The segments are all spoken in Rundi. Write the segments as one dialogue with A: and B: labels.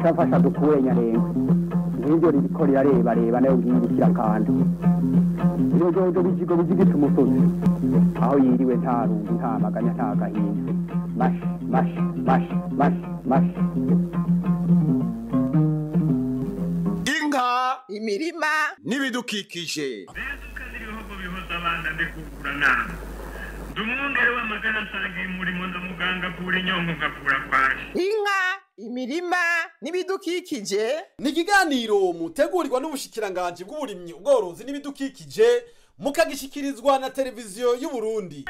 A: Afasha dukure nyarenga ngiryo ririko rirareba reba nayo ngirikira kandi iryo bijigo bijigita umusozi aho yiriwe nta rungu nta maganya nta gahinda mash mash mash mash mash.
B: Inka,
C: imirima
B: n'ibidukikije.
C: Inka, imirima n'ibidukikije
D: ni ikiganiro mutegurirwa n'ubushikiranganje bw'uburimyi, ubworozi n'ibidukikije, mukagishikirizwa na televiziyo y'u Burundi.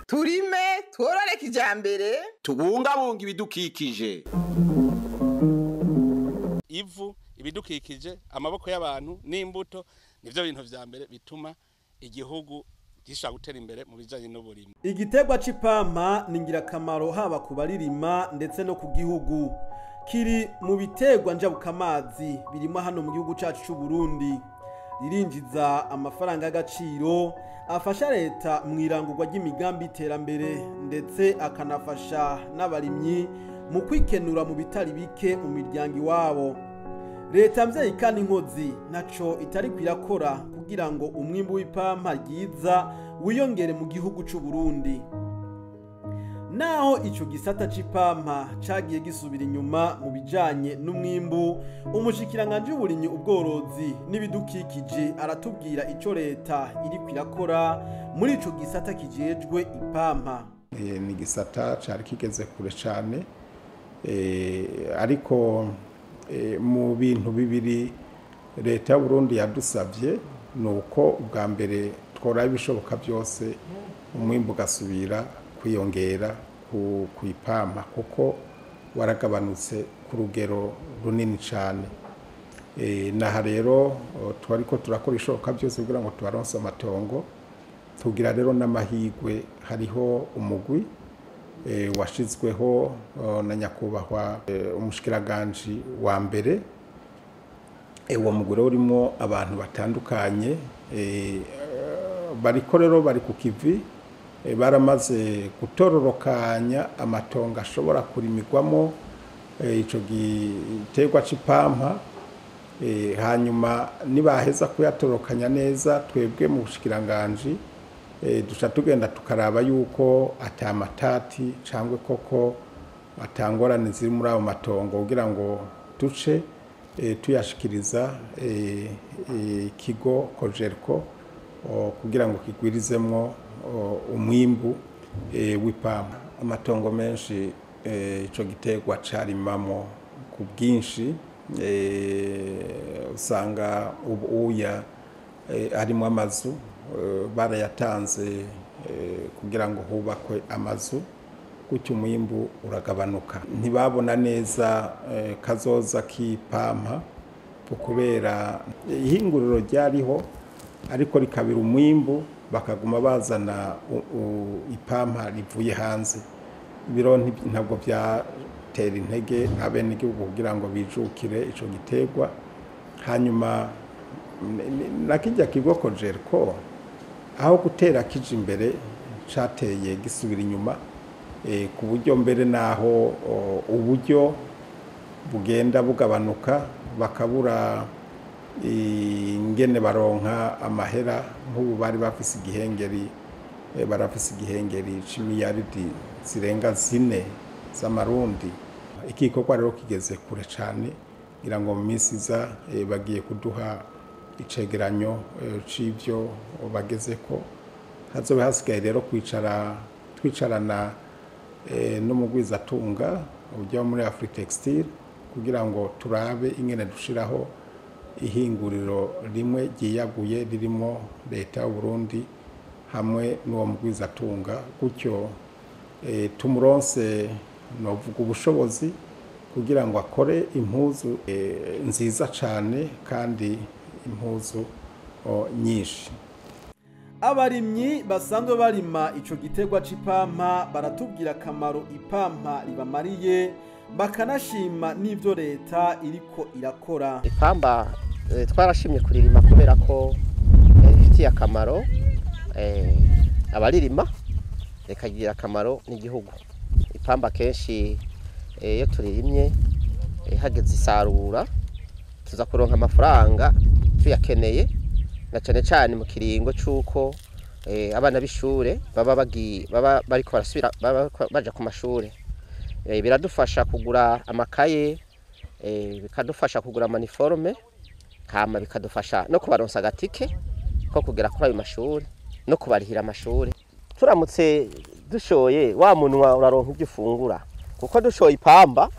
C: Turime tworore kijambere,
B: tubungabunga ibidukikije.
E: Ivu, ibidukikije, amaboko y'abantu n'imbuto nivyo bintu vya mbere bituma igihugu gishobora gutera imbere mu bijanye n'uburimyi.
D: Igiterwa c'ipampa ni ingirakamaro haba ku baririma ndetse no ku gihugu. Kiri mu biterwa njabukamazi birimo hano mu gihugu cacu c'u Burundi. Ririnjiza amafaranga y'agaciro afasha leta mu irangurwa ry'imigambi iterambere, ndetse akanafasha n'abarimyi mu kwikenura mu bitari bike mu miryango iwabo. Leta mvyeyi kandi inkozi naco itari kwirakora kugira ngo umwimbu w'ipampa ryiza wiyongere mu gihugu c'u Burundi. Naho ico gisata c'ipampa cagiye gisubira inyuma mu bijanye n'umwimbu, umushikiranganje w'uburimyi, ubworozi n'ibidukikije aratubwira ico leta iri kwirakora muri ico gisata kijejwe ipampa.
F: Ni gisata cari kigeze kure cane, ariko mu bintu bibiri leta y'u Burundi yadusavye nuko ubwa mbere twora ibishoboka byose umwimbu gasubira kwiyongera ku ipampa, kuko waragabanutse ku rugero runini cyane. Naha rero twariko turakora ishoboka byose kugira ngo tubaronse amatongo, tugira rero n'amahigwe hariho umugwi washizweho na nyakubahwa umushikiranganje wa mbere. Uwo mugwi urimo abantu batandukanye, bariko rero bari ku kivi, baramaze gutororokanya amatongo ashobora kurimirwamo ico giterwa c'ipampa. Hanyuma nibaheza kuyatororokanya neza, twebwe mu bushikiranganje duca tugenda tukaraba yuko atamatati cangwe koko atangorane ziri muri ayo matongo, kugira ngo duce tuyashikiriza ikigo Kojerko kugira ngo kigwirizemwo umwimbu w'ipampa. Amatongo menshi ico giterwa carimamo ku bwinshi, usanga ubuya harimo amazu barayatanze kugira ngo hubakwe amazu, gutyo umwimbu uragabanuka. Ntibabona neza kazoza k'ipampa kubera ihinguriro ryariho ariko rikabira umwimbu, bakaguma bazana ipampa rivuye hanze. Ibiro ntabwo byatera intege abenegihugu kugira ngo bijukire ico giterwa. Hanyuma nakijya kigo Kojerko aho gutera kije imbere cateye gisubira inyuma, ku buryo mbere naho uburyo bugenda bugabanuka, bakabura ingene baronka amahera. Nk'ubu bari bafise igihengeri, barafise igihengeri c'imiliyaridi zirenga 4 z'amarundi. Igikorwa rero kigeze kure cane, ngira ngo mu minsi iza bagiye kuduha icegeranyo c'ivyo bagezeko. Hazobe hasigaye rero kwicara twicarana n'umugwizatunga ujya muri Afritextile kugira ngo turabe ingene dushiraho ihinguriro rimwe ryiyaguye ririmo leta y'u Burundi hamwe n'uwo mugwizatunga, gutyo tumuronse novuga ubushobozi kugira ngo akore impuzu nziza cane kandi impuzu nyinshi.
D: Abarimyi basanzwe barima ico giterwa c'ipampa baratubwira akamaro ipampa ribamariye, Bakanashima n'ivyo leta iriko irakora.
G: Ipamba twarashimye kuririma kubera ko rifitiye akamaro abaririma, rikagira akamaro n'igihugu. Ipamba kenshi iyo turirimye hageze isarura tuza kuronka amafaranga tuyakeneye, na cane cane mu kiringo c'uko abana b'ishure baba bariko barasubira, baba baja ku mashure. Biradufasha kugura amakaye, bikadufasha kugura amaniforme, hama bikadufasha no kubaronsa agatike ko kugera kuri ayo mashuri no kubarihira amashuri. Turamutse dushoye wa munwa uraronka ibyo ufungura, kuko dushoye ipamba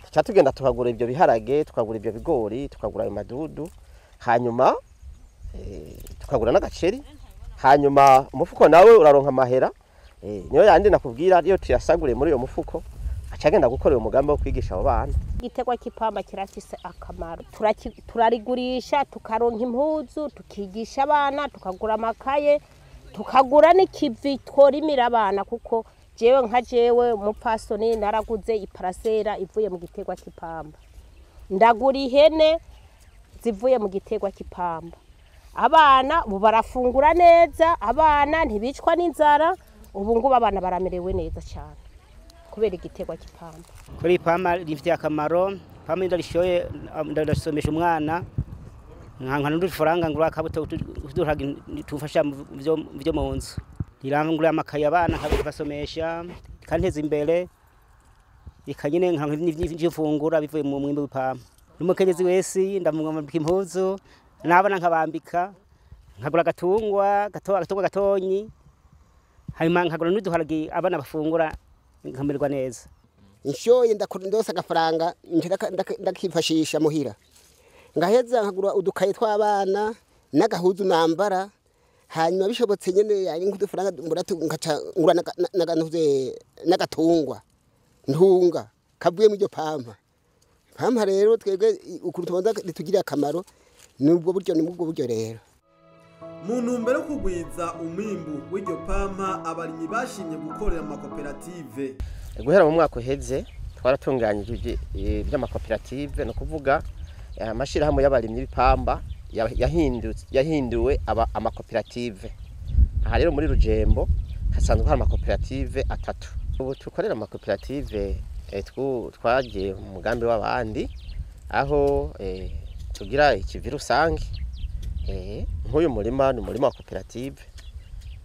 G: tuca tugenda tukagura ibyo biharage, tukagura ibyo bigori, tukagura ayo madudu, hanyuma tukagura n'agaceri, hanyuma umufuko nawe uraronka amahera. Niyo yandi nakubwira, iyo tuyasaguriye muri uyo mufuko acagenda gukora uyu mugambi wo kwigisha abo bana.
H: Igiterwa cy'ipamba kirafise akamaro, turarigurisha tukaronka impuzu, tukigisha abana, tukagura amakaye, tukagura n'ikivi tworimira abana, kuko jewe nka jewe umupfasoni naraguze iparasera ivuye mu giterwa cy'ipamba, ndagura ihene zivuye mu giterwa cy'ipamba. Abana ubu barafungura neza, abana ntibicwa n'inzara, ubu ngubu abana baramerewe neza cyane kubera igiterwa cy'ipamba.
I: Kuri ipamba rifitiye akamaro, ipamba ndarishoye ndasomesha umwana, nkanka n'udufaranga ngura akabuto uduharage tufasha mu byo mu nzu, rirangura amakaye abana nkabasomesha, ikanteza imbere, ikanyine nkanka n'ivyo mfungura bivuye mu mwimbu w'ipamba. N'umukenyezi wese ndamwambika impuzu, n'abana nkabambika, nkagura agatungwa agatungwa gatonyi, hanyuma nkagura n'uduharage abana bafungura, nkamererwa neza.
J: Inshoye ndose agafaranga ndakifashisha muhira, ngaheza nkagura udukaye tw'abana n'agahuzu nambara, hanyuma bishobotse nyene ari nk'udufaranga ngaca ngura n'agatungwa ntunga kavuye mu iryo pampa. Pampa rero twebwe ukuntu tubona ritugirira akamaro nubwo buryo, nubwo buryo rero.
D: Mu ntumbero yo kugwiza umwimbu w'iryo pampa, abarimyi bashimye gukorera amakoperative.
G: Guhera mu mwaka uheze twaratunganyije iby'amakoperative, no kuvuga amashirahamwe y'abarimyi b'ipamba yahinduwe aba amakoperative. Aha rero muri Rujembo hasanzwe hari amakoperative atatu. Ubu tukorera amakoperative twagiye mu mugambi w'abandi, aho tugira ikivi rusange. Nk'uyu murima ni umurima wa koperative,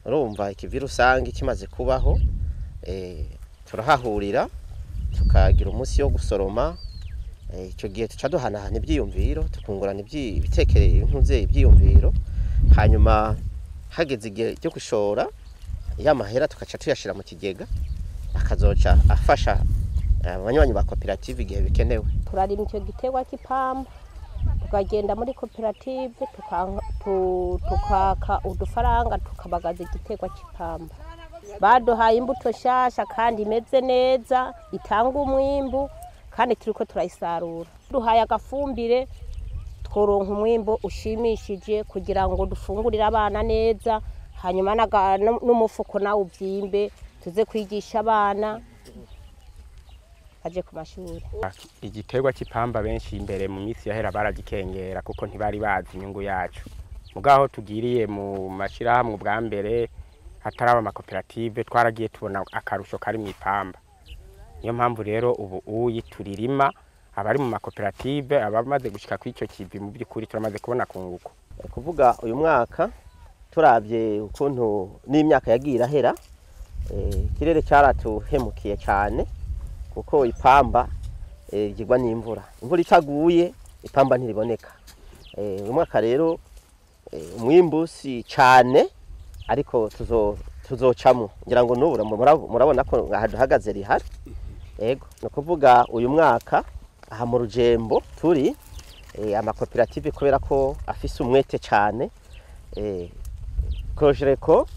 G: urumva ikivi rusange kimaze kubaho turahahurira tukagira umunsi wo gusoroma. Icyo gihe tuca duhanahana ibyiyumviro, tukungurana ibitekerezo, ibyiyumviro, hanyuma hageze igihe cyo gushora ya mahera tukaca tuyashira mu kigega, akazoca afasha abanywanyi ba koperative igihe bikenewe.
H: Turarima icyo giterwa cy'ipamba, tukagenda muri koperative tukaka udufaranga tukabagaza igiterwa cy'ipamba. Baduhaye imbuto nshasha kandi imeze neza, itanga umwimbu, kandi turiko turayisarura. Duhaye agafumbire tworonka umwimbu ushimishije kugira ngo dufungurire abana neza, hanyuma n'umufuko nawo uvyimbe tuze kwigisha abana baje ku mashuri.
K: Igiterwa cy'ipamba benshi imbere mu minsi yahera baragikengera kuko ntibari bazi inyungu yacu. Mugaho tugiriye mu mashirahamwe bwa mbere hataraba amakoperative, twaragiye tubona akarusho kari mu ipamba. Niyo mpamvu rero ubu uyi turirima, abari mu makoperative abamaze gushika kw'ico kivi mu by'ukuri turamaze kubona kunguko.
G: Kuvuga uyu mwaka turavye ukuntu n'imyaka yagiye irahera, ikirere cyaratuhemukiye cyane, kuko ipamba igirwa n'imvura. Imvura itaguye ipamba ntiriboneka. Uyu mwaka rero umwimbu si cyane, ariko tuzocamo, ngira ngo n'ubu murabona ko duhagaze rihari. Ego, no kuvuga uyu mwaka aha mu Rujembo turi amakoperative kubera ko afise umwete cyane, Kojereko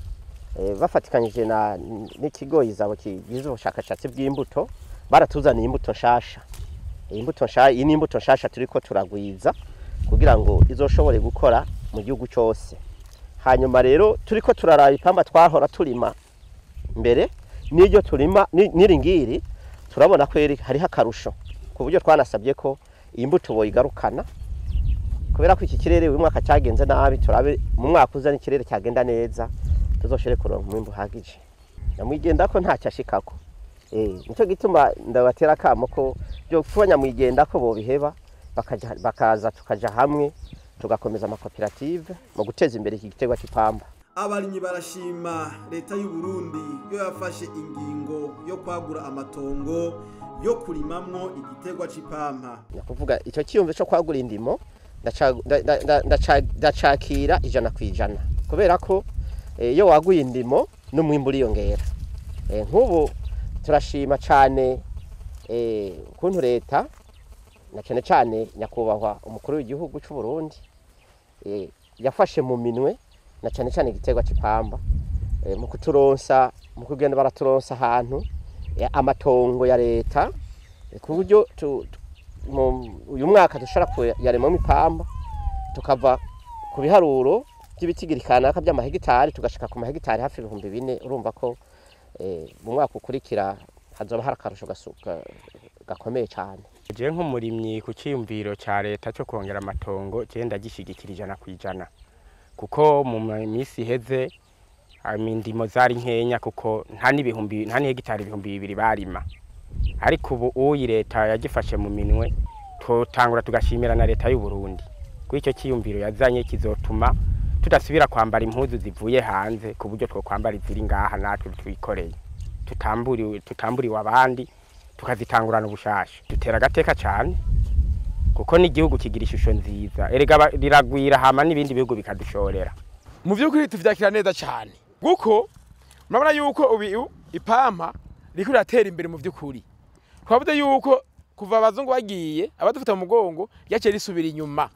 G: bafatikanyije na n'ikigo izabo kigize ubushakashatsi bw'imbuto, baratuzaniye imbuto nshasha. Imbuto nshasha, iyi ni imbuto nshasha turiko turagwiza kugira ngo izoshobore gukora mu gihugu cyose. Hanyuma rero turiko turaraba ipamba twahora turima mbere n'iryo turima n'iringiri, turabona ko hariho akarusho. Ku buryo twanasabye ko iyi mbuto boyigarukana, kubera ko iki kirere uyu mwaka cyagenze nabi, turabe mu mwaka uza n'ikirere cyagenda neza tuzoshobore kuronka umwimbu uhagije. Nyamwigendako ntacyo ashikako. Nico gituma ndabatera akamo ko byo kuba nyamwigendako bobiheba, bakaza tukaja hamwe tugakomeza amakoperative mu guteza imbere iki giterwa c'ipamba.
D: Abarimyi barashima leta y'u Burundi yo yafashe ingingo yo kwagura amatongo yo kurimamwo igiterwa c'ipampa.
G: Nakuvuga icyo cyiyumvo cyo kwagura indimo ndacakira 100%, kubera ko iyo waguye indimo n'umwimbu uriyongera. Nk'ubu turashima cyane ukuntu leta na cyane cyane nyakubahwa umukuru w'igihugu cy'u Burundi yafashe mu minwe na cyane cyane igiterwa c'ipamba, mu kuturonsa, mu kugenda baraturonsa ahantu amatongo ya leta, ku buryo uyu mwaka dushobora kuyaremamo ipamba, tukava ku biharuro by'ibitigiri kanaka by'amahegitari tugashika ku mahegitari hafi 4000. Urumva ko mu mwaka ukurikira hazoba hari akarusho gakomeye cyane.
K: Je nk'umurimyi ku ciyumviro ca leta cyo kongera amatongo, je ndagishigikira 100%, kuko mu minsi iheze indimo zari nkenya, kuko nta n'ibihumbi nta n'hegitari 2000 barima. Ariko ubu uyi leta yagifashe mu minwe, tutangura tugashimira na leta y'u Burundi kuri icyo ciyumviro yazanye, kizotuma tudasubira kwambara impuzu zivuye hanze, ku buryo two kwambara iziri ngaha natwe twikoreye, tutamburiwe abandi, tukazitangurana ubushasha. Dutera agateka cyane kuko n'igihugu kigira ishusho nziza, erega riragwira hama n'ibindi bihugu bikadushorera.
L: Mu by'ukuri tuvyakira neza cyane, kuko murabona yuko ubu ipampa riko riratera imbere. Mu by'ukuri twavuze yuko kuva abazungu bagiye abadufata mu mugongo ryaciye risubira inyuma,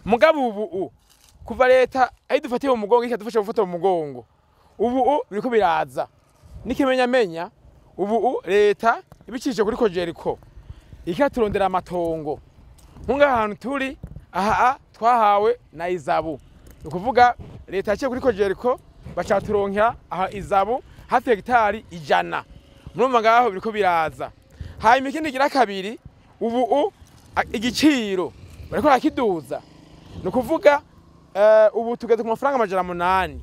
L: mugabo ubu kuva leta ayidufatiye mu mugongo ikadufasha gufata mu mugongo, ubu biriko biraza n'ikimenyamenya. Ubu leta ibicishije kuri Kojeriko ikaturondera amatongo. Nkunga ahantu turi aha twahawe na Izabu, ni ukuvuga leta yaciye kuri Kojeriko bacaturonkera aha Izabu hafi hegitari 100. Murumva ngaho biriko biraza. Hanyuma ikindi gira kabiri, ubu igiciro bariko barakiduza, ni ukuvuga ubu tugeze ku mafaranga 800.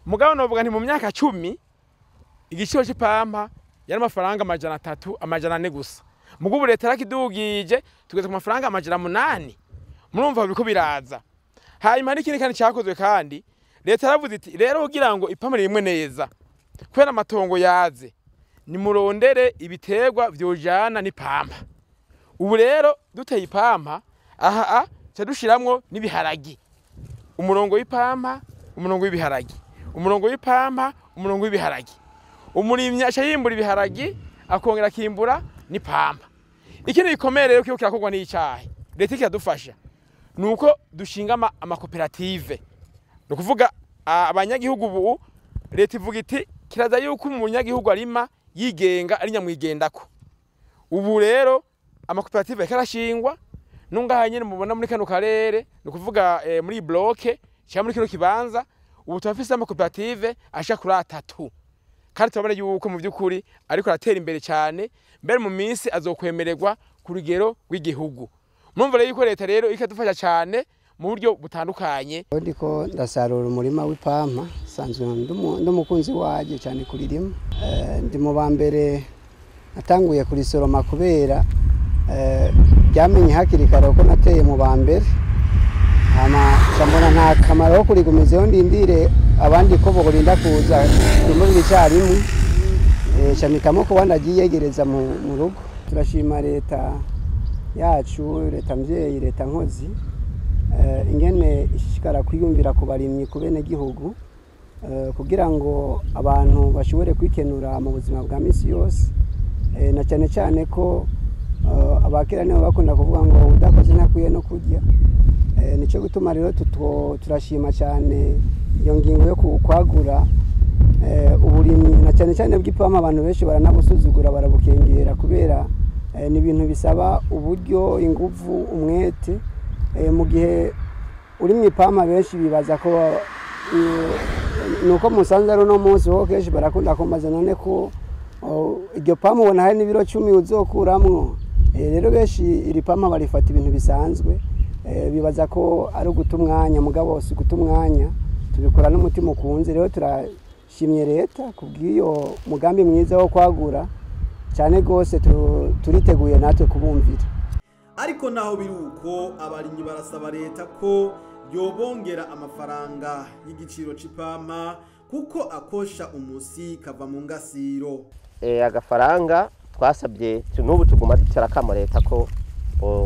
L: Mugabo novuga nti mu myaka 10 igiciro c'ipampa yari amafaranga 300, 400 gusa. Mugubu leta yarakidugije tugeze ku mafaranga 800. Murumva biriko biraza. Hanyuma n'ikindi kandi cyakozwe, kandi leta yaravuze iti rero kugira ngo ipampa rimwe neza kubera amatongo yaze, nimurondere ibiterwa vyojana n'ipampa. Ubu rero duteye ipampa aha ca dushiramwo n'ibiharagi, umurongo w'ipampa, umurongo w'ibiharagi, umurongo w'ipampa, umurongo w'ibiharagi. Umurimyi aca yimbura ibiharagi akongera akimbura n'ipampa. Ikindi gikomeye rero kiriko kirakorwa n'icayi leta ikiradufasha, nuko dushinga amakoperative. Ni ukuvuga abanyagihugu ubu leta ivuga iti kiraza yuko umunyagihugu arima yigenga ari nyamwigendako. Ubu rero amakoperative yarashingwa nungaha nyene mubona muri kano karere, ni ukuvuga muri bloke cyangwa muri kino kibanza, ubu turafise amakoperative ashika kuri 3, kandi turabona yuko mu by'ukuri ariko aratera imbere cyane, mbere mu minsi azokwemererwa ku rugero rw'igihugu. Murumva rero yuko leta rero ikadufasha cyane mu buryo butandukanye.
M: Ndiko ndasarura umurima w'ipampa, sanzwe ndumukunzi waje cyane kuririma. Ndi mu ba mbere natanguye kurisoroma kubera byamenye hakiri kare ko nateye mu ba mbere. Hama mbona nta kamaro ko kurigumizayo ndindire abandi ko borinda kuza muri icyarimwe, camitamo ko wandagiyegereza mu rugo. Turashima leta yacu, leta mvyeyi, leta nkozi, ingene ishishikara kwiyumvira ku barimyi, ku bene gihugu, kugira ngo abantu bashobore kwikenura mu buzima bwa misi yose, na cyane cyane ko abakera nibo bakunda kuvuga ngo udakoze ntakwiye no kurya. Nico gituma rero turashima cyane iyo ngingo yo kwagura uburimyi, na cyane cyane bw'ipampa. Abantu benshi baranabusuzugura, barabukengera, kubera ni ibintu bisaba uburyo, inguvu, umwete. Mu gihe uri mu ipampa benshi bibaza ko nuko musanze ari uno munsi wo kenshi barakunda kumbaza none ko iryo pampa ubona hari n'ibiro 10 uzokuramwo. Rero benshi iri pampa barifata ibintu bisanzwe, bibaza ko ari uguta umwanya, mugabo si guta umwanya, tubikora n'umutima ukunze. Rero turashimye leta kubw'iyo mugambi mwiza wo kwagura cyane rwose, turiteguye natwe kubumvira.
D: Ariko naho biri uko, abarimyi barasaba leta ko yobongera amafaranga y'igiciro c'ipampa, kuko akosha umusi kava mu ngasiro.
G: Agafaranga twasabye n'ubu tuguma dutera akamo leta ko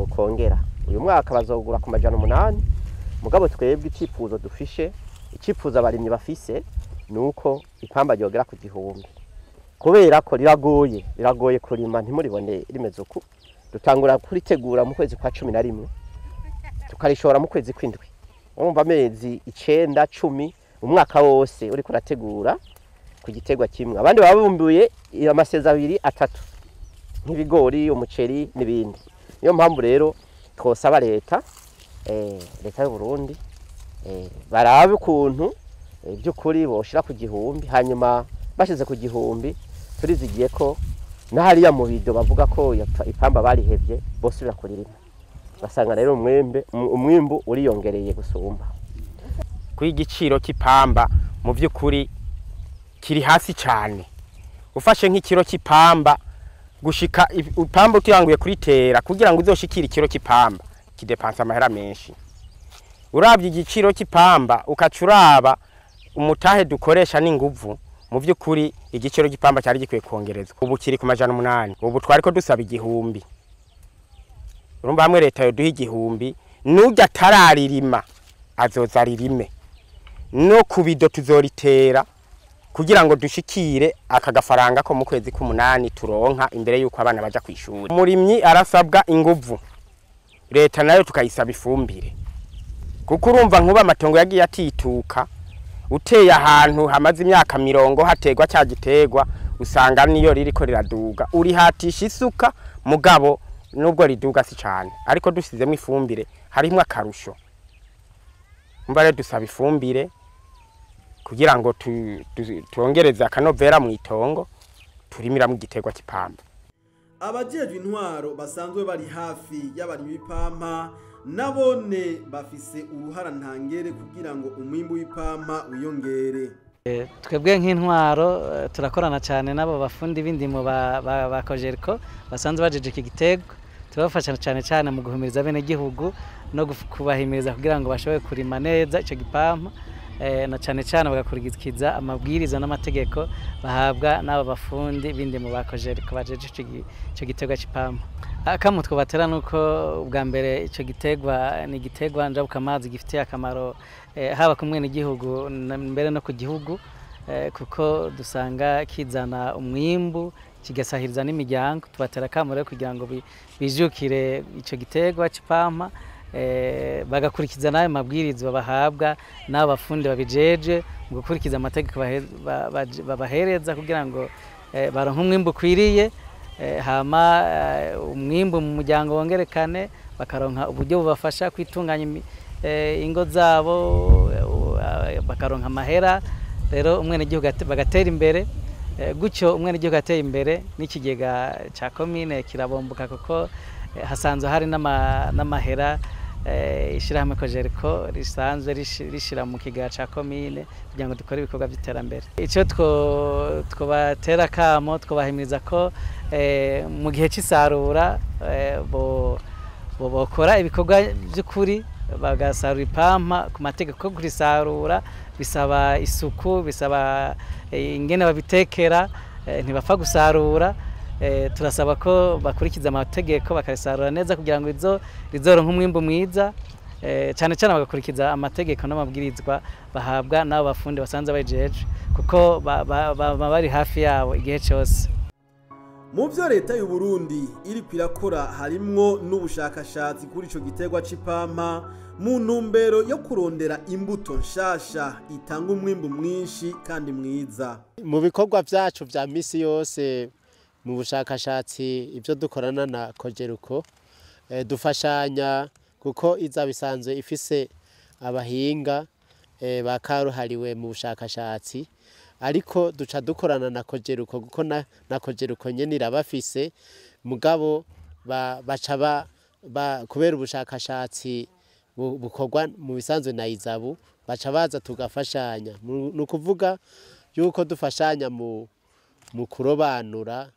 G: kongera. Uyu mwaka bazogura ku 800, mugabo twebwe icyifuzo dufishe, icyifuzo abarimyi bafise nuko ipamba ryogera ku 1000, kubera ko riragoye kurima. Ntimuribone rimeze uku, dutangura kuritegura mu kwezi kwa 11 tukarishora mu kwezi kw'indwi. Urumva amezi 9, 10, umwaka wose uriko urategura ku gitegwa kimwe. Abandi babumbuye amasezi 2, 3 nk'ibigori, umuceri n'ibindi. Niyo mpamvu rero twosaba leta, leta y'u Burundi, barabe ukuntu by'ukuri boshira ku 1000. Hanyuma bashize ku 1000, turizigiye ko n'ahariya mu bido bavuga ko ipamba barihevye bosubira kuririma, basanga rero umwimbu uriyongereye gusumba.
K: Kuri igiciro c'ipamba mu by'ukuri kiri hasi cyane. Ufashe nk'ikiro c'ipamba gushika ipamba utanguye kuritera kugira ngo uzoshikire ikiro c'ipamba kidepansa amahera menshi. Urabye igiciro c'ipamba ukacuraba umutahe dukoresha n'inguvu, mu by'ukuri igiciro c'ipamba cyari gikwiye kongerezwa. Ubu kiri ku 800, ubu twariko dusaba 1000. Urumva hamwe leta yoduha 1000, nujya atararirima azoza aririme, no kubido tuzoritera kugira ngo dushikire aka gafaranga ko mu kwezi k'umunani turonka imbere yuko abana baja kwishuri. Umurimyi arasabwa inguvu, leta nayo tukayisaba ifumbire, kuko urumva nkuba amatongo yagiye atituka. Uteye ahantu hamaze imyaka 40 hategwa cya gitegwa, usanga niyo ririko riraduga, urihatisha isuka mugabo nubwo riduga si cyane, ariko dusizemo ifumbire harimo akarusho. Umva rero dusaba ifumbire kugira ngo tuongereze akanovera mu itongo turimira mu gitegwa c'ipampa.
D: Abajejwe intwaro basanzwe bari hafi y'abarimyi b'ipampa nabone bafise uruhara ntangere kugira ngo umwimbu w'ipampa wiyongere.
N: Twebwe nk'intwaro turakorana cyane n'abo bafundi b'indimo ba Cogerco basanzwe bajeje iki gitegwa. Turabafasha cyane cyane mu guhimiriza bene gihugu no kubahimiriza kugira ngo bashobore kurima neza ico gipampa, na cyane cyane bagakurikiza amabwiriza n'amategeko bahabwa n'abo bafundi b'indimo ba Cogerco bajeje ico gitegwa c'ipampa. Akamutwe twobatera nuko ubwa mbere ico gitegwa ni gitegwa njabukamazi gifitiye akamaro haba ku mwene gihugu mbere no ku gihugu, kuko dusanga kizana umwimbu kigasahiriza n'imiryango. Tubatera akamaro kugira ngo bijukire ico gitegwa c'ipampa, bagakurikiza nayo mabwirizwa bahabwa n'abo bafundi babijeje mu gukurikiza amategeko babahereza kugira ngo baronke umwimbu ukwiriye, hama umwimbu mu muryango wongerekane, bakaronka uburyo bubafasha kwitunganya ingo zabo, bakaronka amahera. Rero umwenegihugu bagatera imbere gutyo, umwenegihugu ateye imbere n'ikigega ca komine kirabomboka, kuko hasanzwe hari n'amahera ishirahamwe Cogerco risanzwe rishira mu kigega ca komine kugira ngo dukore ibikorwa by'iterambere. Ico twobatera kamo, twobahimiriza ko mu gihe c'isarura bokora ibikorwa by'ukuri, bagasarura ipampa ku mategeko. Kurisarura bisaba isuku, bisaba ingene babitekera, ntibapfa gusarura. Turasaba ko bakurikiza amategeko bakarisarura neza kugira ngo rizoronke umwimbu mwiza, cyane cyane bagakurikiza amategeko n'amabwirizwa bahabwa n'abo bafundi basanzwe bajeje, kuko baba bari hafi yabo igihe cyose.
D: Mu byo leta y'u Burundi iriko irakora harimwo n'ubushakashatsi kuri ico gitegwa c'ipampa mu ntumbero yo kurondera imbuto nshasha itanga umwimbu mwinshi kandi mwiza.
O: Mu bikorwa vyacu vya misi yose mu bushakashatsi ibyo dukorana na Cogerco, dufashanya kuko iza bisanzwe ifise abahinga bakaruhariwe mu bushakashatsi, ariko duca dukorana na Cogerco kuko na Cogerco nyene irabafise, mugabo baca kubera ubushakashatsi bukorwa mu bisanzwe na ISABU, baca baza tugafashanya. Ni ukuvuga yuko dufashanya mu kurobanura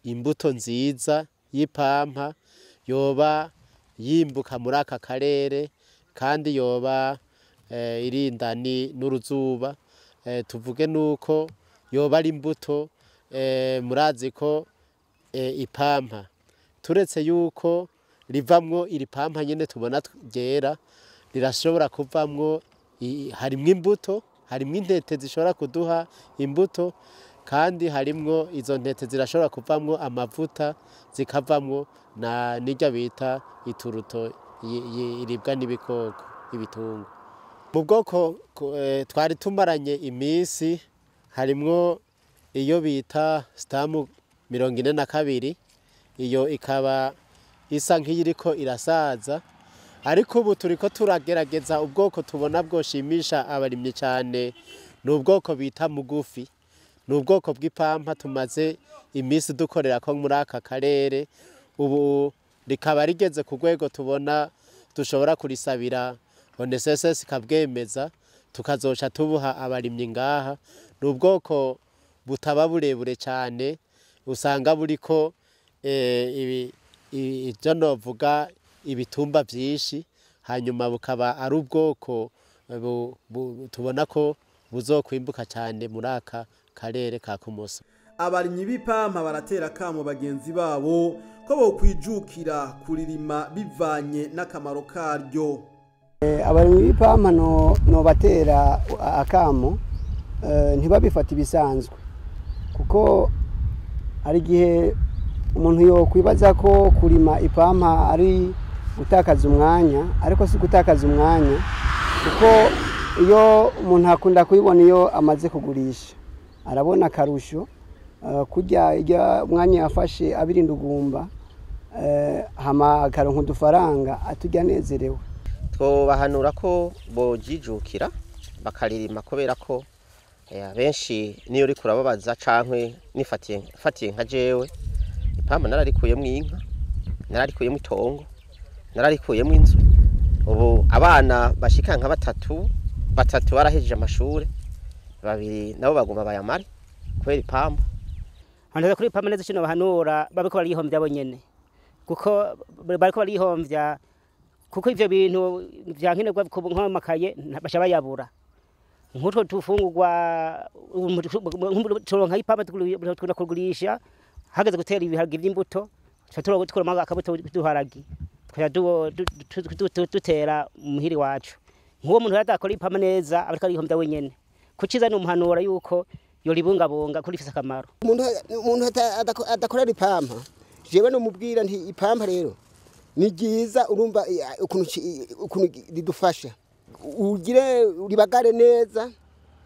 O: imbuto nziza y'ipampa yoba yimbuka muri aka karere kandi yoba irinda n'uruzuba. Tuvuge nuko yoba ari imbuto, murazi ko ipampa turetse yuko rivamwo iri pampa nyene tubona ryera, rirashobora kuvamwo, harimwo imbuto, harimwo intete zishobora kuduha imbuto, kandi harimwo izo ntete zirashobora kuvamwo amavuta, zikavamwo na nirya bita ituruto iribwa n'ibikoko ibitungwa. Mu bwoko twari tumaranye iminsi harimwo iyo bita Stamu 42, iyo ikaba isa nk'iyiriko irasaza, ariko ubu turiko turagerageza ubwoko tubona bwoshimisha abarimyi cyane, ni ubwoko bita mugufi. Ni ubwoko bw'ipampa tumaze iminsi dukorera ko muri aka karere, ubu rikaba rigeze ku rwego tubona dushobora kurisabira ONSS ikabwemeza, tukazoca tubuha abarimyi ngaha. Ni ubwoko butaba burebure cyane, usanga buriko ibyo novuga ibitumba byinshi, hanyuma bukaba ari ubwoko tubona ko buzokwimbuka cyane muri aka karere ka Kumoso.
D: Abarimyi b'ipampa baratera kamo bagenzi babo ko bokwijukira kuririma bivanye n'akamaro karyo.
M: Abarimyi b'ipampa no batera akamo ntibabifata ibisanzwe, kuko ari gihe umuntu yo kwibaza ko kurima ipampa ari gutakaza umwanya, ariko si gutakaza umwanya, kuko iyo umuntu akunda kuyibona iyo amaze kugurisha arabona akarusho, kurya umwanya yafashe abirinda ugumba, hama akaronka udufaranga atujya anezerewe.
G: Twobahanura ko bojijukira bakaririma, kubera ko abenshi niyo uri kurababaza cankwe nifatiye nka jewe ipampa nararikuyemwo inka, nararikuyemwo itongo, nararikuyemwo inzu. Ubu abana bashika nka batatu barahejeje amashure, babiri nabo baguma bayamare kubera ipampa.
I: Hanze kuri ipampa neza kino bahanura babiko barihombya bonyene, kuko bariko barihombya, kuko ivyo bintu vyankenerwa nk'amakaye basha bayabura. Nk'utwo tufungurwa turonka ipampa tukunda kugurisha, hageze gutera ibiharage vy'imbuto tukoroma akabuto duharagi tukaja dutera muhiri wacu. Nk'uwo muntu adakora ipampa neza ariko arihombya wenyene. Kuciza ni umuhanura yuko yoribungabunga kuri ifise akamaro.
J: Umuntu adakorera ipampa, jewe no mubwira nti ipampa rero ni ryiza, urumva ukuntu ridufasha, ugire uribagare neza,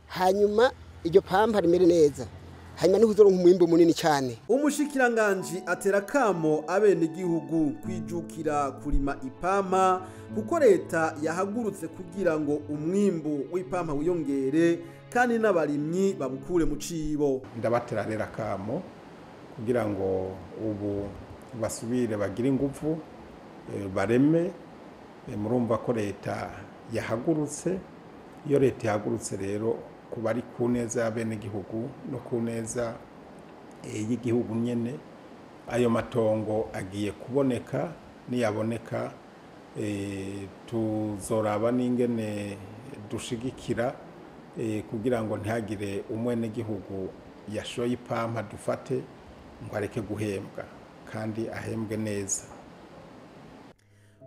J: hanyuma iryo pampa rimere neza, hanyuma niho uzoronka umwimbu munini cyane.
D: Umushikiranganji atera kamo abene igihugu kwijukira kurima ipampa, kuko leta yahagurutse kugira ngo umwimbu w'ipampa wiyongere kandi n'abarimyi babukure mu cibo.
F: Ndabatera rero akamo kugira ngo ubu basubire bagire ingufu, bareme. Murumva ko leta yahagurutse. Iyo leta yahagurutse rero kuba ari ku neza y'abenegihugu no ku neza y'igihugu nyene, ayo matongo agiye kuboneka. Niyaboneka tuzoraba n'ingene dushigikira kugira ngo ntihagire umwenegihugu yashoye ipampa dufate ngo areke guhembwa, kandi ahembwe neza.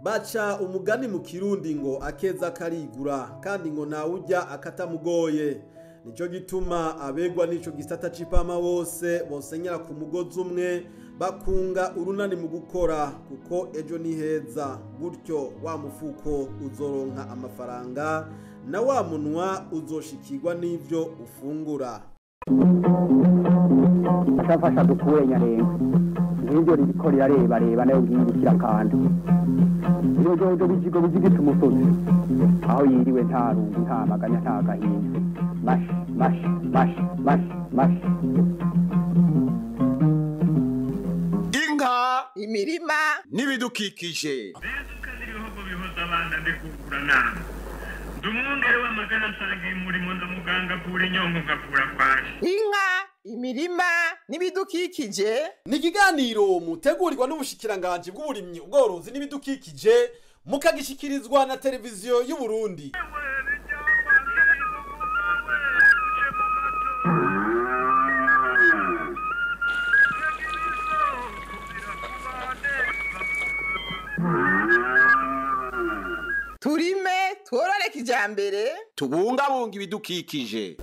D: Baca umugani mu Kirundi ngo akeza karigura, kandi ngo nawujya akatamugoye. Nico gituma abegwa n'ico gisata c'ipampa bose bosenyera ku mugozi umwe, bakunga urunani mu gukora, kuko ejo ni heza. Gutyo wa mufuko uzoronka amafaranga na wa munwa uzoshikirwa n'ivyo ufungura.
A: Ashafasha dukure Nyarengo nk'ibyo ririko rirarebareba nayo ngiyi kirakanda. Ibijojo bijigo bijigita umusozi, aho yiriwe nta rungu nta maganya nta gahinda. Mash mash mash mash mash.
B: Inka.
C: Imirima
B: n'ibidukikije.
P: Ndumwungere w'amagana nsanga umurimo ndamuganga avura inyongo nkavura kwaje.
C: Inka, imirima n'ibidukikije.
D: Ni ikiganiro mutegurirwa n'ubushikiranganji bw'uburimyi, ubworozi n'ibidukikije, mukagishikirizwa na Televiziyo y'u Burundi.
C: Turime, tworore kijambere.
B: Tubungabunga ibidukikije.